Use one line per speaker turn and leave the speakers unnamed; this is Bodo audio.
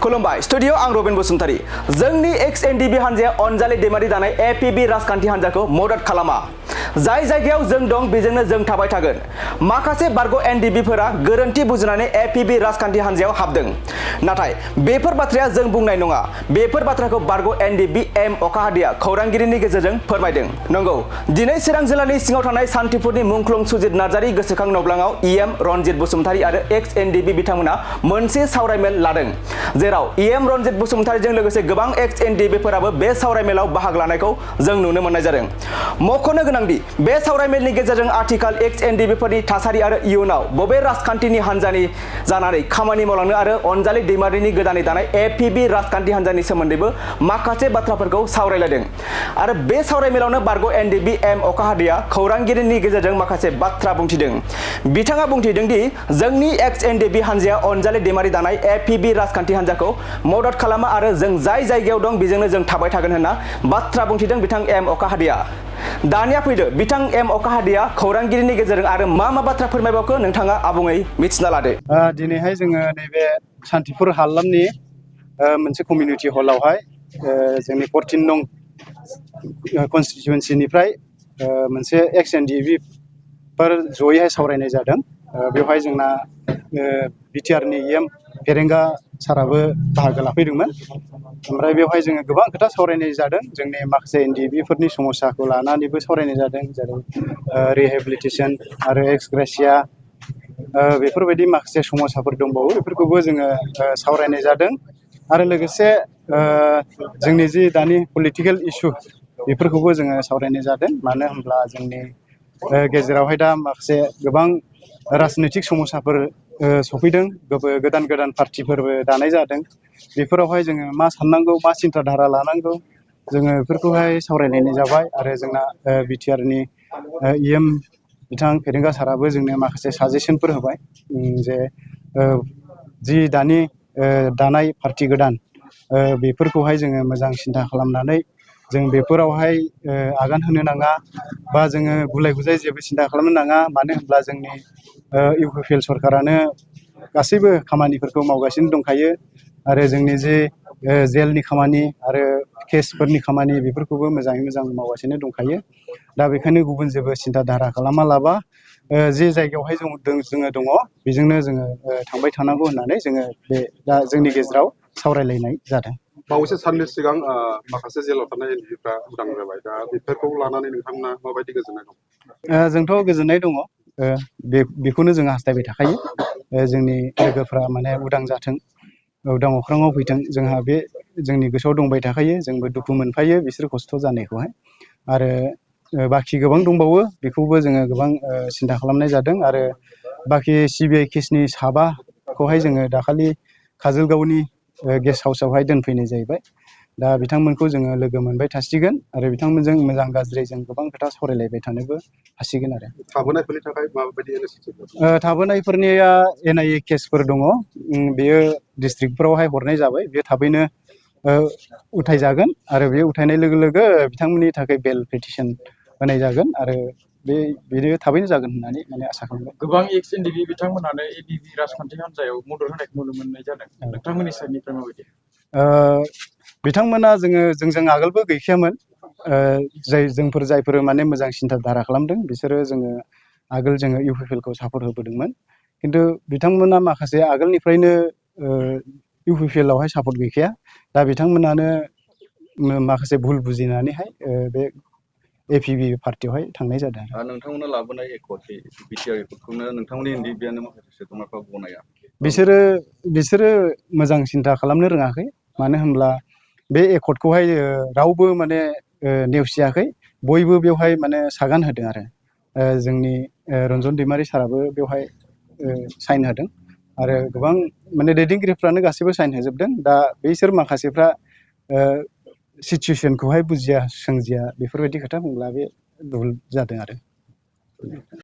खुलुमबाय स्टुडियो आं रबिन बसुमतारी जोंनि एक्स एनडिबि हानजाया अनजालि दैमारि दानाय एपिबि राजखान्थि हानजाखौ मदद खालामा जाय जायगायाव जों दं बेजोंनो जों थाबाय थागोन माखासे बारग' एनडिबिफोरा गोरोन्थि बुजिनानै एपिबि राजखान्थि हानजायाव हाबदों नाथाय बेफोर बाथ्राया जों बुंनाय नङा बेफोर बाथ्राखौ बारग' एनडिबि एम अखाहादिया खौरांगिरिनि गेजेरजों फोरमायदों नंगौ दिनै चिरां जिल्लानि सिङाव थानाय सान्तिपुरनि मुंख्लं सुजित नार्जारी गोसोखां नब्लाङाव इएम रनजित बसुमतारी आरो एक्स एनडिबि बिथांमोना मोनसे सावरायमेल लादों जेराव इएम रनजित बसुमतारीजों लोगोसे गोबां एक्स एनडिबिफोराबो बे सावरायमेलाव बाहागो लानायखौ जों नुनो मोननाय जादों मख'नो गोनांदि बे सावरायमेलनि गेजेरजों आथिखाल एक्स एनडिबिफोरनि थासारि आरो इयुनाव बबे राजखान्थिनि हानजानि जानानै खामानि मावलांनो आरो अनजालि दैमारिनि गोदानै दानाय एपिबि राजखान्थि हानजानि सोमोन्दैबो माखासे बाथ्राफोरखौ सावरायलायदों आरो बे सावरायमेलावनो बारग' एनडिबि एम अखाहादिया खौरांगिरिनि गेजेरजों माखासे बाथ्रा बुंथिदों बिथाङा बुंथिदों दि जोंनि एक्स एनडिबि हानजाया अनजालि दैमारि दानाय एपिबि राजखान्थि हानजाखौ मदद खालामा आरो जों जाय जायगायाव दं बेजोंनो जों थाबाय थागोन होनना बाथ्रा बुंथिदों बिथां एम अखाहादिया दानिया फैदो बिथां एम अखाहादिया खौरांगिरिनि गेजेरजों आरो मा बाथ्रा फोरमायबावखो नोंथाङा आबुङै मिथिना लादो
दिनैहाय जोङो नैबे सान्तिपुर हालामनि मोनसे कमिउनिटि हलावहाय जोंनि 14 नं कनस्टिटुवेन्सिनिफ्राय मोनसे एक्स एनडिबि फोर जयैहाय सावरायनाय जादों बेवहाय जोंना बिटिआरनि इएम फेरेंगा साराबो बाहागो लाफैदोंमोन ओमफ्राय बेवहाय जोङो गोबां खोथा सावरायनाय जादों जोंनि माखासे एनडिबिफोरनि समस्याखौ लानानैबो सावरायनाय जादों जेरै रिहेबिलिटेसन आरो एक्स ग्रेसिया बेफोरबायदि माखासे समस्याफोर दंबावो बेफोरखौबो जोङो सावरायनाय जादों आरो लोगोसे जोंनि जि दानि पलिटिकेल इसु बेफोरखौबो जोङो सावरायनाय जादों मानो होनब्ला जोंनि गेजेरावहाय दा माखासे गोबां राजनैतिक समस्याफोर सफैदों गोदान गोदान पार्टिफोरबो दानाय जादों बेफोरावहाय जोङो मा साननांगौ मा सिन्था धारा लानांगौ जोङो बेफोरखौहाय सावरायलायनाय जाबाय आरो जोंना बिटिआरनि इएम बिथां फेरेंगा साराबो जोंनो माखासे साजेसनफोर होबाय जे जि दानि दानाय पार्टि गोदान बेफोरखौहाय जोङो मोजां सिन्था खालामनानै जों बेफोरावहाय आगान होनो नाङा बा जोङो गुलाय गुजाय जेबो सिन्था खालामनो नाङा मानो होनब्ला जोंनि इउपिपिएल सरकारानो गासैबो खामानिफोरखौ मावगासिनो दंखायो आरो जोंनि जे जेलनि खामानि आरो केसफोरनि खामानि बेफोरखौबो मोजाङै मोजां मावगासिनो दंखायो दा बेखायनो गुबुन जेबो सिन्था धारा खालामा लाबा जे जायगायावहाय जोङो दङ बेजोंनो जोङो थांबाय थानांगौ होननानै जोङो बे दा जोंनि गेजेराव सावरायलायनाय जादों
बावैसो साननि सिगां माखासे जेलाव थानाय एनडिबिफ्रा उदां जाबाय दा बेफोरखौ लानानै नोंथांमोना माबायदि गोजोननाय दं
जोंथ' गोजोननाय दङ बेखौनो जों हास्थायबाय थाखायो जोंनि लोगोफ्रा माने उदां जाथों उदां अख्राङाव फैथों जोंहा बे जोंनि गोसोआव दंबाय थाखायो जोंबो दुखु मोनफायो बिसोर खस्थ' जानायखौहाय आरो बाखि गोबां दंबावो बेखौबो जोङो गोबां सिन्था खालामनाय जादों आरो बाखि सिबिआइ केसनि साबाखौहाय जोङो दाखालि काजलगावनि गेस्ट हाउसावहाय दोनफैनाय जाहैबाय दा बिथांमोनखौ जोङो लोगो मोनबाय थासिगोन आरो बिथांमोनजों मोजां गाज्रि जों गोबां खोथा सावरायलायबाय थानोबो हासिगोन आरो
थाबोनायफोरनि थाखाय माबायदि
थाबोनायफोरनिया एनआइए केसफोर दङ बेयो डिस्ट्रिक्टफोरावहाय हरनाय जाबाय बे थाबैनो उथायजागोन आरो बे उथायनाय लोगो लोगो बिथांमोननि थाखाय बेल पिटिसन होनाय जागोन आरो बेनो थाबैनो जागोन होननानै माने आसा खालामबाय
गोबां एक्स एनडिबि बिथांमोनानो एपिबि राजखान्थि हान्जायाव मदद होनायखौ नुनो मोननाय जादों नोंथांमोननि साइडनिफ्राय माबायदि
बिथांमोना जोंजों आगोलबो गैखायामोन जायफोर माने मोजां सिन्था धारा खालामदों बिसोरो जोङो आगोल जोङो इउपिपिएलखौ सापर्ट होबोदोंमोन खिन्थु बिथांमोना माखासे आगोलनिफ्रायनो इउपिपिएलआवहाय सापर्ट गैखाया दा बिथांमोनानो माखासे भुल बुजिनानैहाय बे एपिबि पार्टियावहाय थांनाय जादों
नोंथांमोना लाबोनाय एकर्ड बिटिआर एकर्डखौनो नोंथांमोननि एनडिबिआनो माखासे सोद्रोमाफ्रा गनाया
बिसोरो मोजां सिन्था खालामनो रोङाखै मानो होनब्ला बे एकर्डखौहाय रावबो माने नेवसियाखै बयबो बेवहाय माने सागान होदों आरो जोंनि रन्जन दैमारि साराबो बेवहाय साइन होदों आरो गोबां माने दैदेनगिरिफ्रानो गासैबो साइन होजोबदों दा बैसोर माखासेफ्रा सिचुवेसनखौहाय बुजिया सोंजिया बेफोरबायदि खोथा बुंब्ला बे भुल जादों आरो